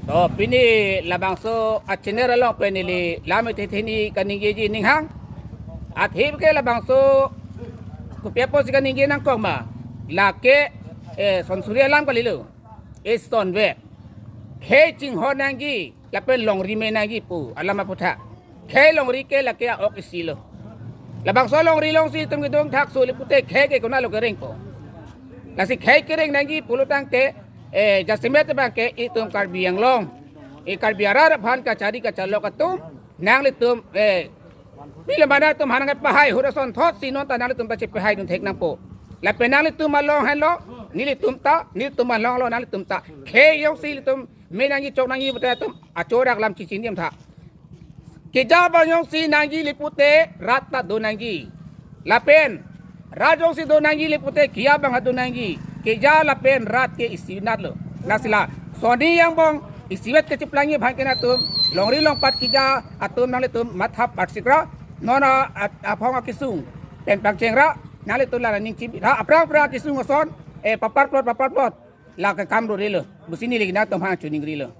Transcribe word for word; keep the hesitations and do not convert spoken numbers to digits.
To pini labangso a-channel along pen neli lam ethetheni kaningjeji ninghang. Athip ke labangso kopi apotsi kaningje nangkok ma. Lake eh, son suri alam kalilo. Isonve. Khei chinghon nangji lapen longri me nangji pu alam aputhak. Khei longri ke lake a-ok isi lo. Labangso longri alongsi itum kedung thakso le pute khei ke konatlo kerengpo. Lasi khei kereng nangji pulo tangte eh, jasemet abang ke itum Karbi Anglong, eh, Karbi arat aphan kachari kacharlok atum nanglitum eh, pilo mana atum hanang pahai hura son thotsi non ta nanglitum ta chepahai dun thek nangpo. Lapen nanglitum along henlo, nelitum ta, nelitum along lo nanglitum ta. Khei jongsi ilitum me nangji, chok nangji pute atum achorak lam chichindim tha. Keja abang jongsi nangji le pute rat ta do nangji. Lapen rat jongsi do nangji le pute keja abang do nangji. Keja lapen rat ke isinatlo. Lasi lason angbong isivet kecheplangji aphan ke nangtum longri longpat keja atum nanglitum mathap arsikra. Non a, a, aphong akesung pen pangchengra. Nanglitum la ning chim ra aphrang aphrang kesung ason eh, papar plot papar plot. La ke kam ro relo. Busi neli nangtum aphan chiningrilo.